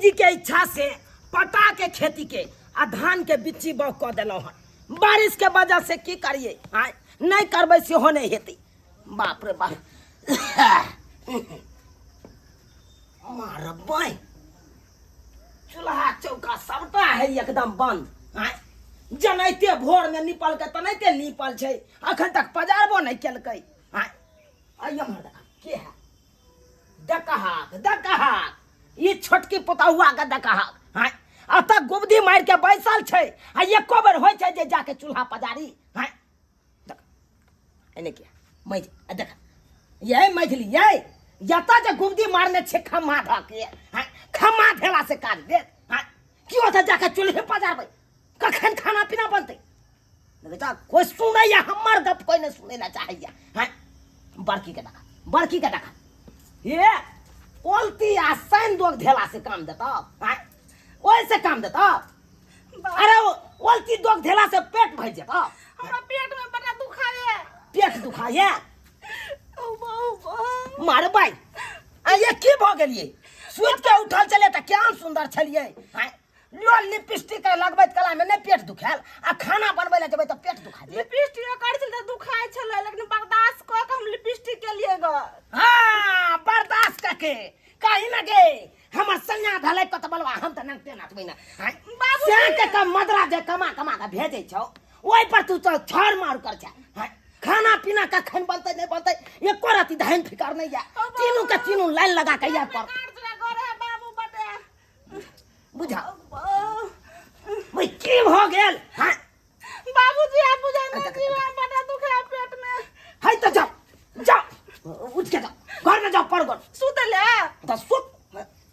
जी के इच्छा से पटा के खेती के आ धान के बिच्ची बाग कऽ देलहुँ हन। बारिश के वजह से की करिए, आय नहीं करबै सेहो नहीं हेतै। बाप रे बाप, मारबै चूल्हा चौका सबटा है एकदम बंद। आय जनाइते भोर में निपल के तनाइते निपल छै, अखन तक पजारबो नहीं केलकै। आय आइ एम्हर देखा के है, देखहाक देखहाक ई छोटकी पुतहुआ के देखहाक। आय अतऽ गुबदी मारि के बैसल छै आ एको बेर होइ छै जे जाके चूल्हा पजारी। आय देख एने के मैझ आ देख ये मैझली ये जतऽ जे गुबदी मारने छै खम्मा धऽ के। आय खम्मा धेला से काज देत। आय की ओतऽ जाके चूल्हे पजारबै, कखन खाना पीना बनतै? देखै कोइ सुनैया हमर गप, कोइ नहि सुनै लए चाहैया। हैं बड़की के देखा, बड़की के देखा, हे ओलती आ सैन दोग धेला से काम देता। हैं ओहि से काम देता? अरे ओलती दोग धेला से पेट भरि जेता? हमरा पेट में बड़ा दुखाए। पेट दुखाए? ओ बाबा मारबै आ ये की भऽ गेलियै? सुति के उठल छलियै तऽ केहन सुन्दर छलियै। हैं लो लिपस्टिक लगबैत कला में नहीं पेट दुखायल आ खाना बनबै लए जेबै तऽ पेट दुखा जायत। लिपस्टिक करै छलै तऽ दुखाइ छलै, लेकिन बर्दाश्त कऽ के हम लिपस्टिक केलियै ग। हाँ बर्दाश्त कऽ के कही ना गे हमर सैया धलै कत बलवा, हम तऽ नंगटे नाचबै ना। हाँ बाबूजी। से के कम मदरा जे कमा कमा के भेजै छौ ओहि पर तू तो छड़ मार कर छै। हाँ खाना पीना कखन बनतै नहीं बनतै एको रति धैन फिकर नहीं या, तीनू के तीनू लाइन लगा के या पर बाबू बटे बुझा भाई की भऽ गेल? हाँ बाबूजी आप बुझा नहीं जीवा बड़ा दुख है पेट में। है तो जाओ जाओ उठ के जाओ घर में जाओ पड़ गो सुतले तो सुत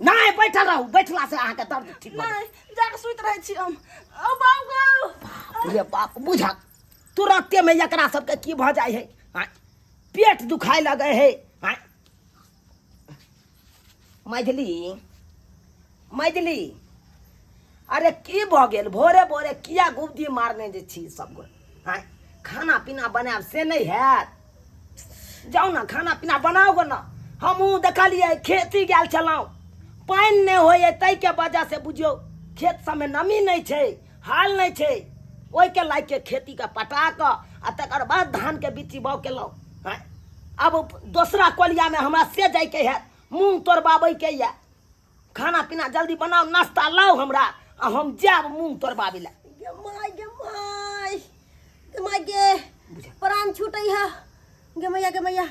नहीं बैठल रहू, बैठला से अहाँके दर्द ठीक भऽ नहीं जाके सुति रहै छी हम। ओ बाबू गो रे बाप, बुझा तुरंते में एकरा सबके की भऽ जाइ है। हाँ पेट दुखाय लगे है। हाँ मैथिली मैथिली अरे की भऽ गेल भोरे भोरे किया गुबदी मारने जे छी सब गोटे? आँय खाना पीना बनायब से नहि हैत? जाउ ने खाना पीना बनाउ गो ने। हमहूँ देखलियै खेती गेल छलहुँ, पानि नहि होइए ताहिके वजहसँ बुझियौ खेत सबमे नमी नहि छै, हाल नहि छै, ओहिके लागि के खेतीके पटा कऽ आ तकर बाद धानके बिच्ची बाउग केलहुँ। आँय अब दोसरा कोलियामे हमरा से जाइके हैत, मूँग तोड़बाबैके यऽ। खाना पीना जल्दी बनाउ, नाश्ता लाउ हमरा आ हम जायब मूँग तोड़बाबै लए। गे माय गे माय गे माय गे, प्राण छूटै है गे मैया गे मैया।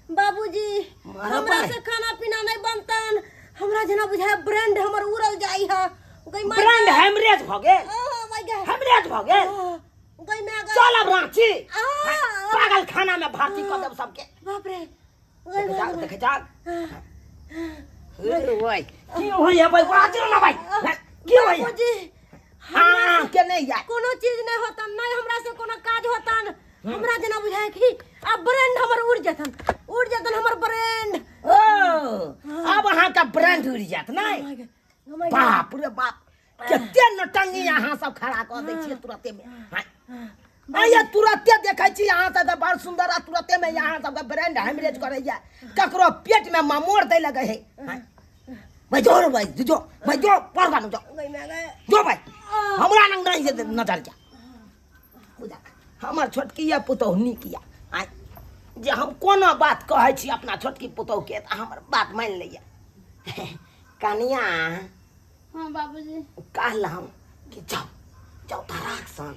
बाबूजी मारा हमरा पाय। से खाना पीना नहीं बनतन, हमरा जेना बुझाय ब्रांड हमर उड़ल जाई है गई माय। ब्रांड हेमरेज भऽ गेल? आ, माय गे हेमरेज भऽ गेल? आ, गई माय गे। चल अब रांची आ, पागल खाना में भर्ती कऽ देब सबके। बाप रे गई देखे जा माय गे। देखे जा ओए की होइए भाई, बाजू ना भाई, की होइए? बाबूजी हाँ के नहीं जाए कोनो चीज नहीं होतन, नहीं हमरा से कोनो काज होतन। हमरा जेना बुझाय कि अब ब्रांड हमर उड़ जेतन, उड़ जेतन हमर ब्रांड। ओ अब अहाँ का ब्रांड उड़ जात नहीं? माय गे, माय गे। बाप रे बाप, कते नटंगी अहाँ सब खड़ा कऽ दै छियै तुरते में। हाँ ये तुरते देखै छी अहाँ सबके बड़ सुंदर आ तुरते में अहाँ सबके ब्रांड हेमरेज करैया, ककरो पेट में ममोर दै लगे है। हाँ भाई जो भाई जो भाई जो पर बानू जो गई माय गे। जो भाई हमरा नंग नहीं जे नजर जा। बुझा हमर छोटकी या पुतोहु नीक या। आँय जे हम कोनो बात कहै छी अपना छोटकी पुतोहुके तऽ हमर बात मानि लैया। कनिया। हाँ बाबूजी। कहलहुँ कि जाओ जाओ धराक सन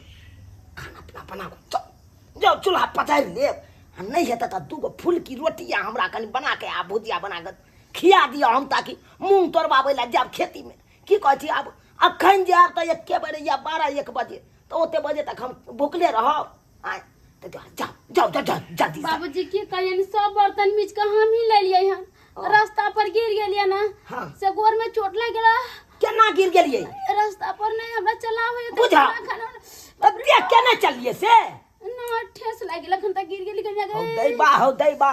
खाना पीना बना कऽ जाओ जाओ चूल्हा पजारि लेब आ नहि हेतै तऽ दूगो फुलकी रोटी आ हमरा कनि बना के आ भुजिया बना कऽ खिया दिअ हम, ताकि मूँग तोड़बाबै लए जायब खेतीमे। की कहै छी आब अखन जायब तऽ एके बेर या 12-1 बजे तऽ ओते बजे तक हम भुखले रहब। आँय तऽ जाओ जाओ जाओ जाओ जल्दी से। बाबूजी की कहियन, सब बर्तन मीच के हम ही ले लिए हन, रास्ता पर गिर गेलियै ना। हाँ। से गोर में चोट लग गेला। केना गिर गेलियै? रास्ता पर नहीं हमरा चला होय तऽ बुझा। खाना खाना। तऽ देख के नहि चलिए से ना ठेस लागि गेल, अखन तक गिर गेली कनिया हौ गे। दैबा हौ दैबा,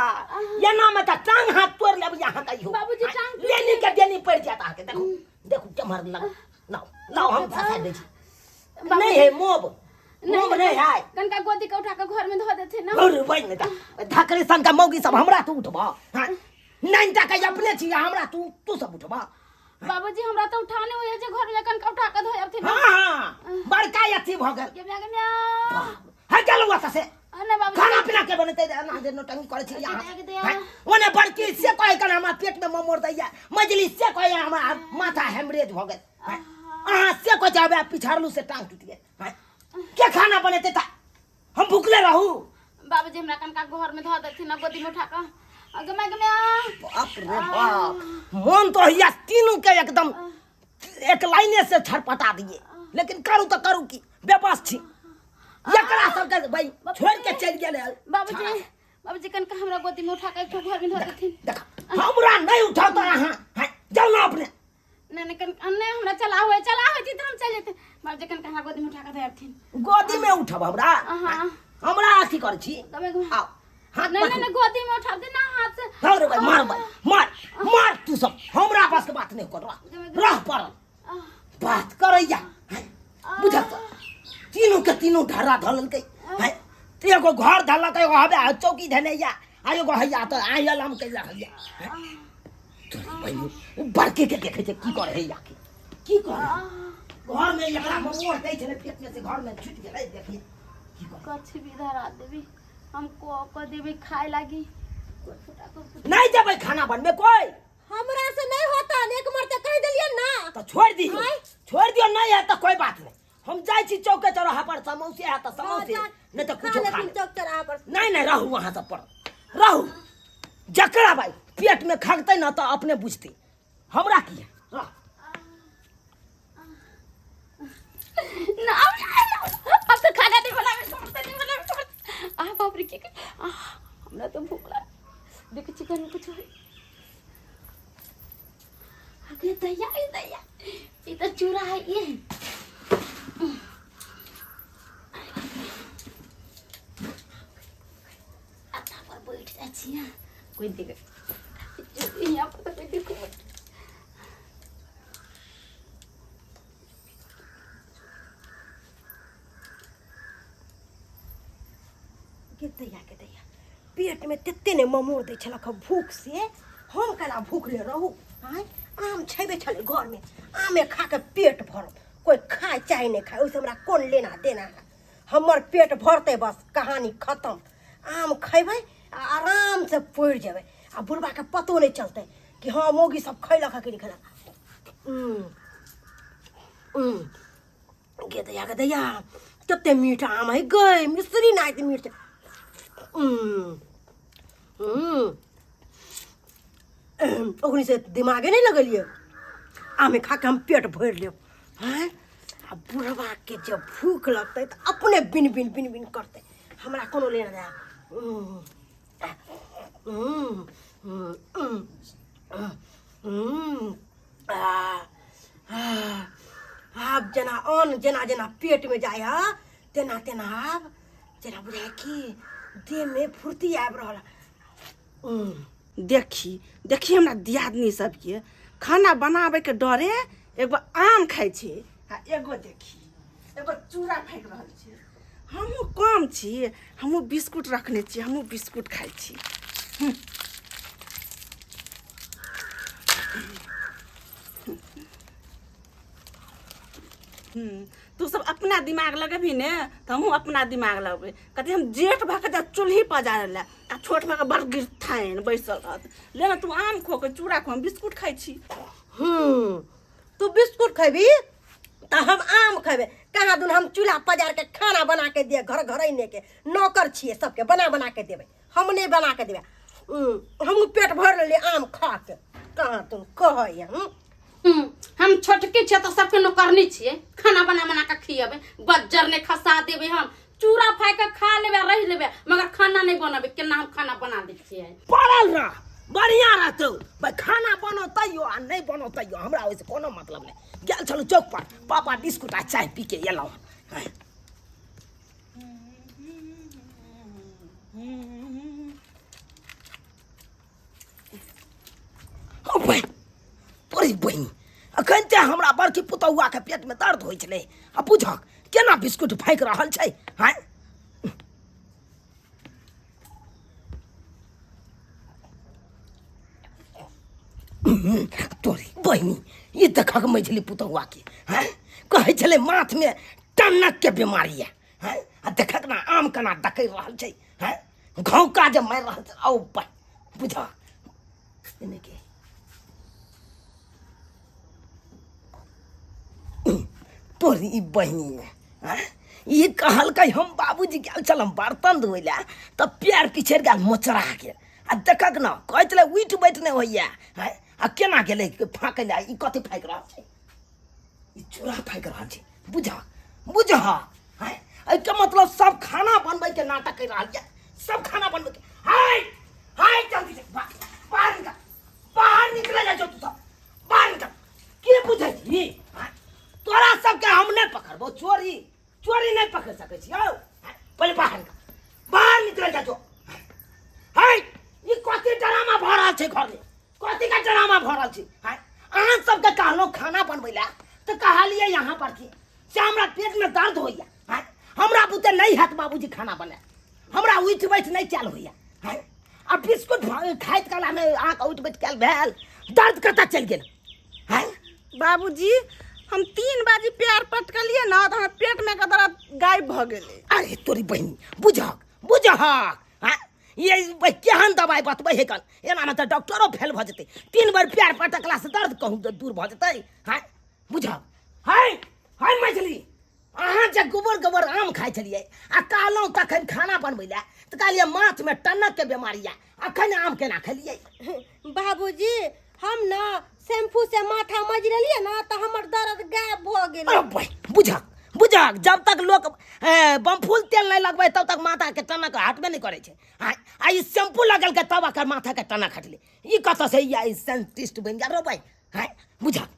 एना में तऽ टांग हाथ तोड़ लेब यहाँ कहियो। बाबूजी, टांग टूटि लेनी के देनी पड़ि जायत अहाँके। देखू देखू केम्हर लग लाउ लाउ हम फंसा दै छी। नहीं है मोब, मोब नहीं है। कनका गोदी के उठा के घर में धो देथे ना। अरे भाई नहीं ता धकरे सन का मौगी सब हमरा तू उठबा। हां नहीं ता के अपने छी हमरा तू तू सब उठबा। बाबूजी हमरा तऽ उठाने होइए जे घर में कनका उठा के धोइ अबथिन। हाँ हाँ, बड़का अथी भऽ गेल। गे म्या, गे म्या। हट चलू ओतऽ से। नहि बाबूजी। खाना पीना के बनेतै अना जे नौटंकी करै छी अहाँ। गे दया। हैं? ओने बड़की से कहै कन हमरा पेट में ममोर दैया, मजली से कहै हमरा माथा हेमरेज भऽ गेल। हैं? अहाँ से कहै छै पिछाड़लू से टांग टूटि गेल। हैं? के खाना बनेतै तऽ हम भुखले रहू? बाबूजी हमरा कनका घर में धऽ देथिन ना गोदी में उठा कऽ। गे माय, गे माय। बाप रे बाप, मन तो हैया तीनू के एकदम एक लाइने से छटपटा दिए, लेकिन करू तऽ करू की, बेबस छी। एकरा सबके भाई छोड़ के चलि गेल है। बाबूजी, बाबूजी कनका हमरा गोदी में उठा के एक ठो घर में धऽ देथिन। देख, हमरा नहीं उठाओ तो अहाँ, हैं, जाउ ना अपने। नहीं नहीं, कन नहीं हमरा चला हुए, चला हुए थी तो हम चल जेते। बाबूजी कनका हमरा गोदी में उठा के धऽ देथिन। गोदी में उठब हमरा? हाँ। हमरा अथी करै छी? तब एक आओ हाथ नहीं, पकड़ू। नहीं नहीं, गोदी में उठा दे ना हाथ से। रह रे भाई, मार भाई, मार मार, तू सब हमरा पास के बात नहीं कर, रह रह पड़ल बात करैया। बुझल तऽ तीनू के तीनू ढर्रा धऽ लेलकै। हैं, तऽ एगो घर धलक, एगो हवे चौकी धेने या, आ एगो हैया तऽ आयल हम के हैया। तोरी बहिनी, ओ बड़के के देखै छै की करे हैया, के की करे घर में, एकरा ममोर दै छलै पेट में से घर में छुटि गेलै। देखिए की करे। कछि भी धरा देबी, हम को को देबी खाए लागी कोई फुटा को। नहीं जेबै खाना बनबे कोई। हमरा से नहीं होता, एक मरते कह देलिए ना। तो छोड़ दियो, आँय? छोड़ दियो, नहीं है तो कोई बात नहीं। हम जाइ छी चौके चौराहा पर, समोसे है तो समोसे, हाँ, जा, नहीं तो खा कुछो खा लेथिन लेब। चौक चौराहा पर। नहीं नहीं, रहू वहाँ सब पर रहू, जकरा भाई पेट में खगतै ना तो अपने बुझतै, हमरा की है, रह। ना, अब तो खाना नहीं बनावे, समोसा नहीं बनावे, समोसा। आ बाप रे, की आ, हमरा तो भूख लग, देखै छी घर में कुछ है। अगे दैया, ए दैया, ई तो चूड़ा है ये। अच्छा पर बैठ जाइ छी, कोई देख यहाँ पर तो कोई देखो मत। गे दैया, गे दैया, पेट में तेते ने ममोर दै छलक हँ भूख से, हम केना भूखले रहू? आँय, आम छेबे छलै घर में, आमे खा के पेट भरब, कोई खाए चाहे नहीं खाए ओहिसँ हमरा कोन लेना देना है, हमर पेट भरतै बस कहानी खत्म। आम खैबै आ आराम से पड़ि जेबै आ बुढ़बाके पतो नहि चलतै कि हँ मौगी सब खैलक हँ कि नहि खैलक। गे दैया, गे दैया, कते मीठ आम है गै, मिश्री नाइत मीठ। ओकनी से दिमागे नहीं लगेलिए, आमे खा के हम पेट भरि लेब। हैं, आ बुढ़बाके जब भूख लगतै तऽ अपने बिन बिन बिन बिन करतै, हमरा कोनो लेना देना। आब जेना अन्न जेना जेना पेटमे जाइ है तेना तेना आब जेना बुझाइ कि देहमे फुर्ती आबि रहल है। देखी देखी, हमरा दियादनी सबके खाना बनाबैके डरे एगो आम खाइ छै आ एगो देखी एगो चूड़ा फाकि रहल छै। हमहूँ कम छी, हमहूँ बिस्कुट रखने छी, हमहूँ बिस्कुट खाइ छी। तू सब अपना दिमाग लगेबही ने तऽ हमहूँ अपना दिमाग लगबै। कथी हम जेठ भऽ कऽ चूल्ही पजारै लए आ छोट भऽ कऽ बड़ गिरथाइन बैसल रहत। ले ने तू आम खो के चूड़ा खो, हम बिस्कुट खाइ छी। तू बिस्कुट खैबी तऽ हम आम खैबै। कहाँ दुन हम चूल्हा पजार के खाना बना के दिए, घर घर के नौकर छियै, सबके बना बना के देबै, हम नहि बना के देबै। हमहूँ पेट भरि लेलियै आम खा के। कहाँ तुम कहैया? हम छोटकी छियै तऽ सबके नौकरनी छियै, खाना बना बना के खियेबै, बज्जर नहि खसा देबै। हम चूड़ा फाइ के खा लेबै आ रहि लेबै, मगर खाना नहि बनेबै। केना हम खाना बना दै छियै? पड़ल रह, बढ़िया रहतौ भाई, खाना बनो तैयो आ नहीं बनो तैयो, हमरा ओहिसँ कोनो मतलब नहि। गेल छलहुँ चौक पर, पापा बिस्कुट आ चाय पी के एलहुँ हँ। हौ बहिन, तोरी बहिन, अखन ते हमरा बड़की पुतहुआके पेटमे दर्द होइ छलै आ बुझक केना बिस्कुट फाँकि रहल छै। हँ तोरी बहिन। बहिनी ई देखक मझिली पुतहुआ के हैं कहै छलै माथमे टनक के बीमारी यऽ हैं आ देखक ना आम केना डकरि रहल छै हैं घौका जे मारि रहल छै औ बा बुझा एने के तोरी ई बहिनी आँय? ई कहलकै हम बाबूजी गेल छलहुँ बर्तन धोइ लए तऽ पैर पिछड़ि गेल मोचरा गेल आ देखक ने कहै छलै उठि बैठ नहि होइए आँय? आ केना गेलै फाँकै लए ई कथी फाँकि रहल छै ई चूड़ा फाँकि रहल छै बुझह बुझह आँय? एहिके मतलब सब खाना बनबैके नाटक करि रहल यऽ सब खाना बनबैके हाय हाय जल्दी से बाहर निकल बाहर निकले जाइ छौ तू सब बाहर निकल के बुझै छी आँय? तोरा सबके हम नहि पकड़बौ चोरी चोरी नहि पकड़ सकै छी हौ आँय, पहिले बाहर निकल बाहर निकल जा जो है ई कथी ड्रामा भऽ रहल छै घरमे कथी का ड्रामा भऽ रहल छै आँय? अहाँ सबके कहलहुँ खाना बनबै लए तऽ कहलियै यहाँ पर कि से हमरा पेटमे दर्द होइए आँय? हमरा बुते नहि हैत बाबूजी खाना बनाए हमरा उठि बैठ नहि कयल होइए आँय? आ बिस्कुट खाइत कालमे अहाँके उठि बैठ कयल भेल दर्द कतऽ चलि गेल आँय बाबूजी हम 3 बाजी प्यार पटकलियै ने तऽ हमर पेटमे के दर्द गायब भऽ गेलै। अरे तोरी बहिनी बुझहक बुझहक आँय ये केहन दवाइ बतबै हे कन एनामे तऽ डॉक्टरो फेल भऽ जेतै। 3 बेर प्यार पटकलासँ दर्द कहूँ दूर भऽ जेतै। आँय बुझहक हाय हाय मछली अहाँ जे गोबर गोबर आम खाइ छलियै आ कहलहुँ तखन खाना बनबै लए तऽ कहलियै माथमे टनकके बेमारी यऽ अखन आम केना खेलियै? बाबूजी हम ने शैम्पू से माथा मजि लेलियै ने तऽ हमर दर्द गायब भऽ गेलै। अरे भाई, बुझक बुझक जब तक लोक बमफूल तेल नहि लगबै तब तक माथाके टनक हटबे नहि करै छै। आ ई शैम्पू लगलकै तब एकर माथाके टनक हटलै। ई कतऽसँ ई साइंटिस्ट बनि गेल रो भाइ? हँ बुझक।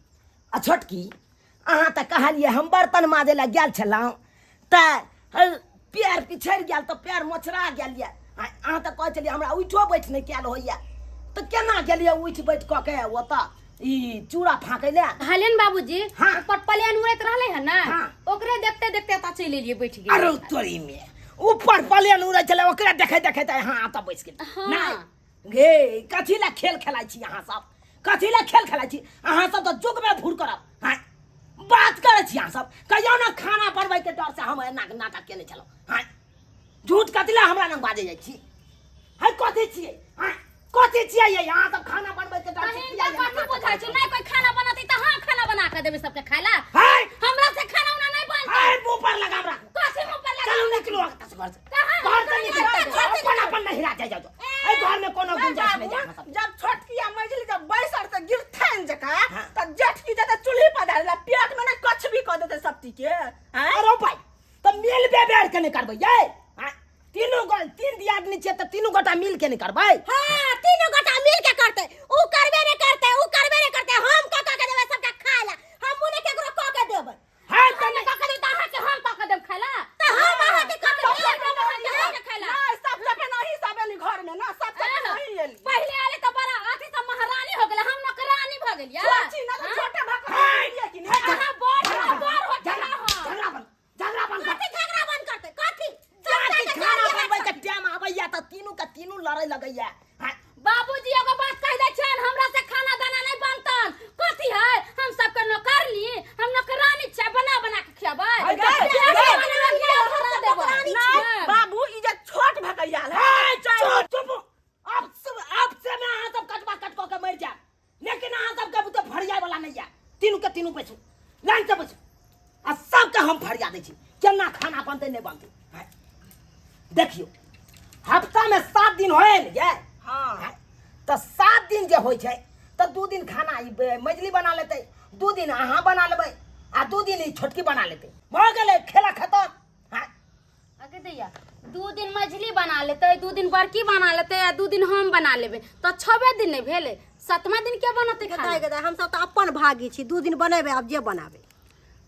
आ छोटकी अहाँ तऽ कहलियै हम बर्तन माजै लए गेल छलहुँ तऽ पैर पिछड़ि गेल तऽ पैर मोचरा गेल यऽ। अहाँ तऽ कहै छलियै हमरा उठो बैठ नहि कयल होइए तऽ केना गेलियै उठि बैठ कऽ के ओतऽ ई चूड़ा फाँकै लए? कहलियै ने बाबूजी हाँ। ऊपर प्लेन उड़ैत रहलै हन ने हाँ। ओकरे देखते देखते एतऽ चलि एलियै बैठ गेलियै। अरे तोरी में ऊपर प्लेन उड़ै छलै ओकरे देखैत देखैत अहाँ एतऽ बैस गेलियै। हाँ। नहि गे कथी लए खेल खेलाइ छी अहाँ सब? कथी लए खेल खेलाइ छी अहाँ सब? तऽ जुगमे भूर करब। हाँ बात करै छी अहाँ सब कहियो ने खाना बनबैके डर से हम एना नाटक केने छलहुँ। हाँ झूठ कथी लए हमरा लग बाजै जाइ छी? है कथी छियै? हाँ कथी छियै ये अहाँ सब खाना बनबैके डर से बहिन किया के एना कथी नाटक बुझाइ करै छै? छी? नहि कोइ खाना बनतै तऽ अहाँ खाना बना कऽ देबै सबके खाय लए। है हमरा से खाना उना नहि बनतै। है मुँह पर लगाम राखू। कथी मुँह पर लगाम? चलू निकलू अहाँ से घर से। कहाँ? घर से निकलू। कहाँ? अपन अपन नहिरा जाइ जाउ। एहि घर में कोनो गुंजाइश नहि अहाँ सब। जब छोटकी आ मझिली जब बैसर से गिरथन जका हाँ। तऽ जेठकी जते चूल्ही पर डालला पेट में ने कछ भी कऽ देतै सब के। हैं? अरे भाई तऽ मिल बेबेर के नहि करबै यै? हाँ? तीनू गो तीन दियादनी छियै तऽ तीनू गोटा मिल के नहि करबै? हाँ तीनू गोटा मिल के करतै। ऊ करबे नहि करतै ऊ करबे नहि करतै। हम कऽ कऽ के देबै सबके खाय लए। हम मुने केकरो कऽ के देबै। हाँ, तऽ नहि कऽ के देबै तऽ अहाँके हम कऽ के देब खाय लए। तऽ हम अहाँके कऽ के देब। अहाँके खाय लए। नहि, सबसे पहिने अहीं सब एली घर में ना, सबसे पहिने अहीं एली। पहिले आले तऽ बड़ा अथी सब महारानी हो गेलै, हम नौकरानी भऽ गेलियै। छोटी ना तऽ छोटे भऽ कऽ गेलियै कि नहि? अहाँ बड़ हो, बड़ हो झगड़ा गेला हँ। झगड़ा बंद, झगड़ा बंद कर। कथी झगड़ा बंद करतै? कथी? जाके सबटा के खाना गाड़ी बनबै के टाइम आबैया तऽ तीनू के तीनू लड़ै लगैया। हाँ, बाबूजी एगो बात कहि दै छियनि, हमरा से खाना दाना नहि बनतन। कथी है? हम सबके नौकरनी, हम नौकरानी छियै, बना बना के खियाबै। है, गै, बना गै। बना के धरा देबै। नहि बाबू ई जे छोट भऽ कऽ आयल है। है, चुप चुप। अब से अब से मैं अहाँ सब कटवा कट कऽ के मरि जायब, लेकिन अहाँ सबके बुते फरियाय वाला नहि यऽ। तीनू के तीनू बैसू, लाइन से बैसू आ सबके हम फरिया दै छी केना खाना बनतै नहि बनतै। हाँ, देखियौ हफ्तामे 7 दिन होय ने ये? हाँ। हाँ, तऽ 7 दिन जे होइ छै तऽ 2 दिन खाना ई मझली बना लेतै, 2 दिन अहाँ बना लेबै आ 2 दिन ई छोटकी बना लेतै। भऽ गेलै खेला खतम। हाँ अगे दैया 2 दिन मझली बना लेतै, 2 दिन बड़की बना लेतै आ 2 दिन हम बना लेबै तऽ 6 दिन नहि भेलै, 7वां दिन के बनतै खाना? गदाइ गदाइ हम सब तऽ अपन भागी छी, 2 दिन बनेबै आब जे बनाबै।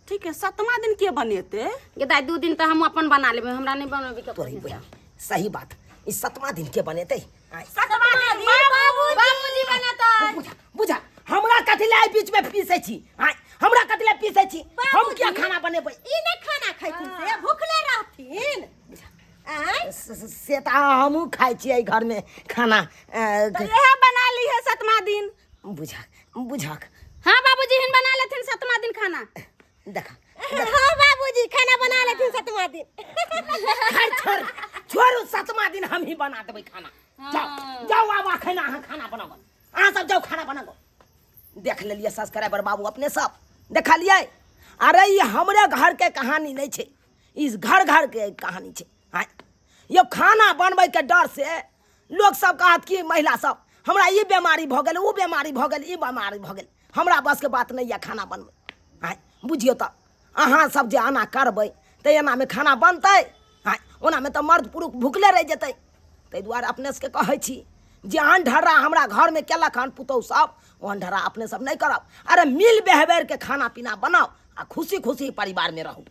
ठीक है, 7वां दिन के बनेतै? गदाइ 2 दिन तऽ हम अपन बना लेबै, हमरा नहि बनबै के तोरी बहिन सही बात, ई 7वां दिन के बनेतै? आँय। 7वां दिन बाबूजी बनेतै। बुझा बुझा हमरा कथी लए एहि बीच में पीसै छी? आँय, हमरा कथी लए पीसै छी? हम किया खाना बनेबै? ई नहि खाना खैथिन से भुखले रहथिन। आँय? से तऽ हमहूँ खाइ छियै घर में खाना। तऽ इएह बना ली है 7वां दिन। बुझा बुझक। हाँ बाबूजी हिन बना लेथिन सतमा दिन खाना। देखा। हाँ बाबूजी, खाना बना लेथिन सतमा दिन। खैर छोड़ छोड़ू, सतमा दिन हम ही बना देबै खाना। जाओ जाओ, आब अखन अहाँ खाना बनाओ, अहाँ सब जाओ खाना बनाओ। देख लेलियै सब्सक्राइबर बाबू, अपने सब देखलियै। अरे ई हमरे घर के कहानी नहीं छै, ई घर घर के कहानी छै। हाँ यो खाना बनबै के डर से लोग सब कहत कि महिला सब हमरा ई बीमारी भऽ गेल, ओ बीमारी भऽ गेल, ई बीमारी भऽ गेल, हमरा बसके बात नहीं यऽ खाना बनबै। आँय बुझियौ तऽ अहाँ सब जे एना करबै तऽ एनामे खाना बनतै? आँय ओनामे तऽ मर्द पुरुष भुखले रहि जेतै। ताहि दुआरे अपने सबके कहै छी जे अन ढर्रा हमरा घरमे केलक हन पुतहु सब, ओहन ढर्रा अपने सब नहि करब। अरे मिल बेहबेर के खाना पीना बनाउ आ खुशी खुशी परिवारमे रहू।